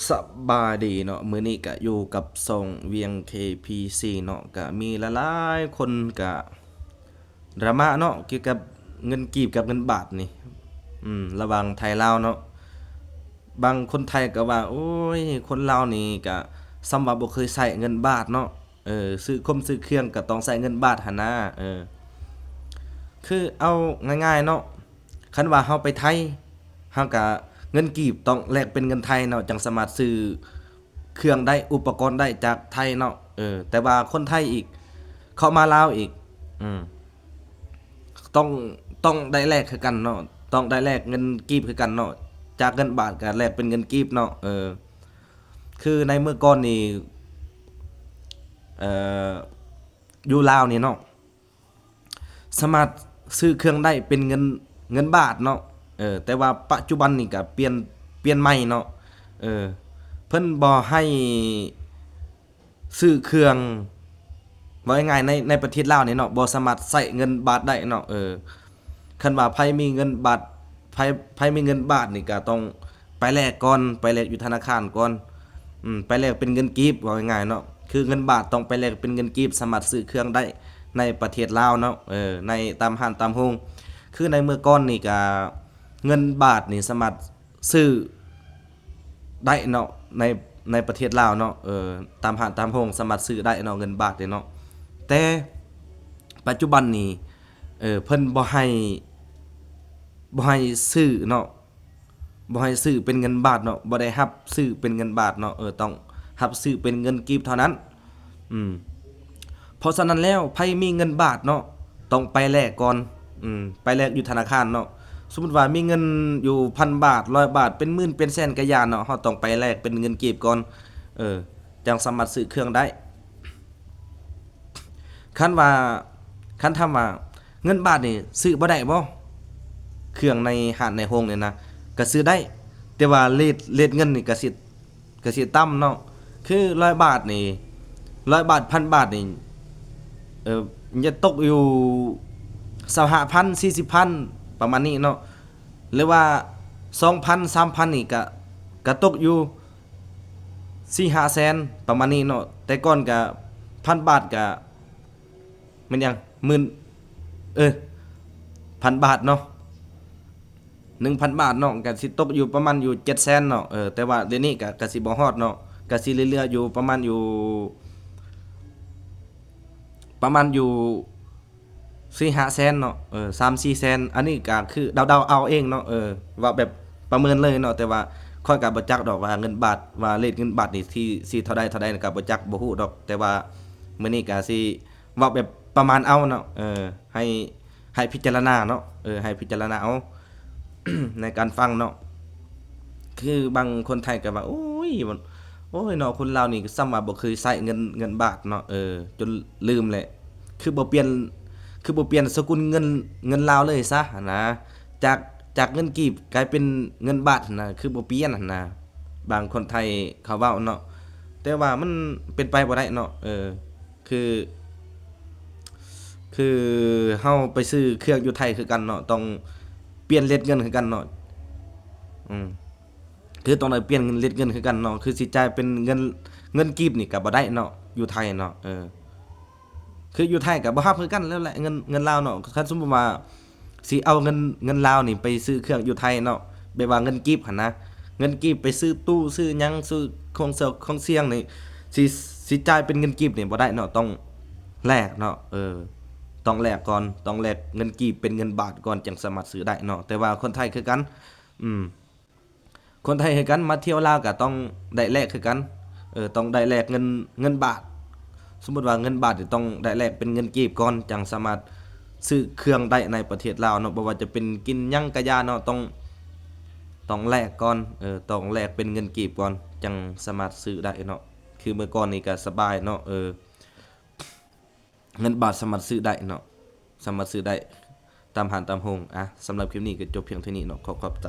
ສະບາຍດີເນາະ, ມື້ນີ້ກະຢູ່ກັບຊ່ອງວຽງ ເຄ ພີ ຊີ ເນາະ, ກະມີຫຼາຍໆຄົນກະດຣາມາເນາະ ກ່ຽວກັບເງິນກີບກັບເງິນບາດນີ້ ອືມ ລະຫວ່າງໄທລາວເນາະ. ບາງຄົນໄທກະວ່າ ໂອ້ຍ ຄົນລາວນີ້ກະສ່ຳວ່າບໍ່ເຄີຍໃຊ້ເງິນບາດເນາະ, ເອີ ຊື້ຄົມຊື້ເຄື່ອງກະຕ້ອງໃຊ້ເງິນບາດຫັ້ນນາ. ເອີ ຄືເອົາງ່າຍໆເນາະ, ຄັນວ່າເຮົາໄປໄທ ເຮົາກະເງິນກີບຕ້ອງແລກເປັນເງິນໄທເນາະ ຈັ່ງສາມາດຊື້ເຄື່ອງໄດ້ ອຸປະກອນໄດ້ຈາກໄທເນາະ. ເອີ ແຕ່ວ່າຄົນໄທອີກ ເຂົ້າມາລາວອີກ ອືມ ຕ້ອງ ຕ້ອງໄດ້ແລກຄືກັນເນາະ, ຕ້ອງໄດ້ແລກເງິນກີບຄືກັນເນາະ, ຈາກເງິນບາດກະແລກເປັນເງິນກີບເນາະ. ເອີ ຄືໃນເມື່ອກ່ອນນີ້ ເອີ ຢູ່ລາວນີ້ເນາະ ສາມາດຊື້ເຄື່ອງໄດ້ເປັນເງິນ ເງິນບາດເນາະ. ເອີ ແຕ່ວ່າປະຈຸບັນນີ້ກະປ່ຽນ ປ່ຽນໃໝ່ເນາະ. ເອີ ເພິ່ນບໍ່ໃຫ້ຊື້ເຄື່ອງ ເວົ້າງ່າຍໆ ໃນ ໃນປະເທດລາວນີ້ເນາະ ບໍ່ສາມາດໃຊ້ເງິນບາດໄດ້ເນາະ. ເອີ ຄັນວ່າໃຜມີເງິນບາດ ໃຜ ໃຜມີເງິນບາດນີ້ກະຕ້ອງ ໄປແລກກ່ອນ ໄປແລກຢູ່ທະນາຄານກ່ອນ ອືມ ໄປແລກເປັນເງິນກີບ ເວົ້າງ່າຍໆເນາະ, ຄືເງິນບາດຕ້ອງໄປແລກເປັນເງິນກີບ ສາມາດຊື້ເຄື່ອງໄດ້ໃນປະເທດລາວເນາະ. ເອີ ໃນຕາມຮ້ານຕາມໂຮງ ຄືໃນເມື່ອກ່ອນນີ້ກະເງິນບາດນີ້ສາມາດຊື້ໄດ້ເນາະ ໃນ ໃນປະເທດລາວເນາະ. ເອີ ຕາມຮ້ານຕາມໂຮງສາມາດຊື້ໄດ້ເນາະ ເງິນບາດນີ້ເນາະ, ແຕ່ປັດຈຸບັນນີ້ ເອີ ເພິ່ນບໍ່ໃຫ້ ບໍ່ໃຫ້ຊື້ເນາະ ບໍ່ໃຫ້ຊື້ເປັນເງິນບາດເນາະ, ບໍ່ໄດ້ຮັບຊື້ເປັນເງິນບາດເນາະ, ເອີ ຕ້ອງຮັບຊື້ເປັນເງິນກີບເທົ່ານັ້ນ. ອືມ ເພາະສະນັ້ນແລ້ວ ໃຜມີເງິນບາດເນາະ ຕ້ອງໄປແລກກ່ອນ ອືມ ໄປແລກຢູ່ທະນາຄານເນາະ. ສົມມຸດວ່າມີເງິນຢູ່ພັນບາດ ຮ້ອຍບາດ ເປັນໝື່ນເປັນແສນກະຢ່າເນາະ, ເຮົາຕ້ອງໄປແລກເປັນເງິນກີບກ່ອນ ເອີ ຈັ່ງສາມາດຊື້ເຄື່ອງໄດ້. ຄັນວ່າ ຄັນຖາມວ່າເງິນບາດນີ້ຊື້ບໍ່ໄດ້ບໍ່? ເຄື່ອງໃນຮ້ານໃນໂຮງນີ້ນະ ກະຊື້ໄດ້ ແຕ່ວ່າເຣດ ເຣດເງິນນີ້ກະຊິ ກະຊິຕ່ຳເນາະ. ຄືຮ້ອຍບາດນີ້ ຮ້ອຍບາດ ພັນບາດນີ້ ເອີ ຈະຕົກຢູ່ຊາວຫ້າພັນ ສີ່ສິບພັນ ປະມານນີ້ເນາະ, ຫຼືວ່າສອງພັນ ສາມພັນນີ້ກະ ກະຕົກຢູ່ ສີ່ຫ້າແສນ ປະມານນີ້ເນາະ. ແຕ່ກ່ອນກະ ພັນບາດກະ ແມ່ນຫຍັງ ໝື່ນ ເອີ ພັນບາດເນາະ ໜຶ່ງພັນບາດເນາະ ກະຊິຕົກຢູ່ປະມານຢູ່ເຈັດແສນເນາະ. ເອີ ແຕ່ວ່າດຽວນີ້ກະ ກະຊິບໍ່ຮອດເນາະ, ກະຊິເຫຼືອໆຢູ່ປະມານຢູ່ ປະມານຢູ່ ສີ່ຫ້າແສນເນາະ ເອີ ສາມສີ່ແສນ. ອັນນີ້ກະຄືເດົາໆເອົາເອງເນາະ ເອີ ເວົ້າແບບປະເມີນເລີຍເນາະ. ແຕ່ວ່າຂ້ອຍກະບໍ່ຈັກດອກວ່າເງິນບາດ ວ່າເຣດເງິນບາດນີ້ຊິ ຊິເທົ່າໃດ ເທົ່າໃດກະບໍ່ຈັກ ບໍ່ຮູ້ດອກ. ແຕ່ວ່າມື້ນີ້ກະຊິເວົ້າແບບປະມານເອົາເນາະ ເອີ ໃຫ້ ໃຫ້ພິຈາລະນາເນາະ ເອີ ໃຫ້ພິຈາລະນາເອົາ ໃນການຟັງເນາະ. ຄືບາງຄົນໄທກະວ່າ ໂອ້ຍ ໂອ້ຍເນາະ ຄົນລາວນີ້ສ່ຳວ່າບໍ່ເຄີຍໃຊ້ເງິນ ເງິນບາດເນາະ ເອີ ຈົນລືມແຫຼະ. ຄືບໍ່ປ່ຽນ ຄືບໍ່ປ່ຽນສະກຸນເງິນ ເງິນລາວເລີຍຊະຫັ້ນນະ, ຈາກ ຈາກເງິນກີບກາຍເປັນເງິນບາດຫັ້ນນະ ຄືບໍ່ປ່ຽນຫັ້ນນະ. ບາງຄົນໄທເຂົາເວົ້າເນາະ ແຕ່ວ່າມັນເປັນໄປບໍ່ໄດ້ເນາະ ເອີ ຄື ຄືເຮົາໄປຊື້ເຄື່ອງຢູ່ໄທຄືກັນເນາະ ຕ້ອງປ່ຽນເຣດເງິນຄືກັນເນາະ ອືມ ຄືຕ້ອງໄດ້ປ່ຽນເຣດເງິນຄືກັນເນາະ. ຄືຊິຈ່າຍເປັນເງິນ ເງິນກີບນີ້ກະບໍ່ໄດ້ເນາະ ຢູ່ໄທເນາະ ເອີ ຄືຢູ່ໄທກະບໍ່ຮັບຄືກັນແລ້ວແຫຼະ ເງິນ ເງິນລາວເນາະ. ຄັນສົມມຸດວ່າຊິເອົາເງິນ ເງິນລາວນີ້ໄປຊື້ເຄື່ອງຢູ່ໄທເນາະ ແບບວ່າເງິນກີບຫັ້ນນະ ເງິນກີບໄປຊື້ຕູ້ ຊື້ຫຍັງ ຊື້ຂອງເສຍ ຂອງສຽງນີ້ ຊິ ຊິຈ່າຍເປັນເງິນກີບນີ້ບໍ່ໄດ້ເນາະ ຕ້ອງແລກເນາະ ເອີ ຕ້ອງແລກກ່ອນ ຕ້ອງແລກເງິນກີບເປັນເງິນບາດກ່ອນ ຈັ່ງສາມາດຊື້ໄດ້ເນາະ. ແຕ່ວ່າຄົນໄທຄືກັນ ອືມ ຄົນໄທຄືກັນ ມາທ່ຽວລາວກະຕ້ອງໄດ້ແລກຄືກັນ ເອີ ຕ້ອງໄດ້ແລກເງິນ ເງິນບາດ. ສົມມຸດວ່າເງິນບາດນີ້ຕ້ອງໄດ້ແລກເປັນເງິນກີບກ່ອນ ຈັ່ງສາມາດຊື້ເຄື່ອງໄດ້ໃນປະເທດລາວເນາະ. ບໍ່ວ່າຈະເປັນກິນຫຍັງກະຢ່າເນາະ ຕ້ອງ ຕ້ອງແລກກ່ອນ ເອີ ຕ້ອງແລກເປັນເງິນກີບກ່ອນ ຈັ່ງສາມາດຊື້ໄດ້ເນາະ. ຄືເມື່ອກ່ອນນີ້ກະສະບາຍເນາະ ເອີ ເງິນບາດສາມາດຊື້ໄດ້ເນາະ ສາມາດຊື້ໄດ້ຕາມຮ້ານຕາມໂຮງ. ອະ ສຳລັບຄລິບນີ້ກະຈົບພຽງເທົ່ານີ້ເນາະ ຂໍຂອບໃຈ.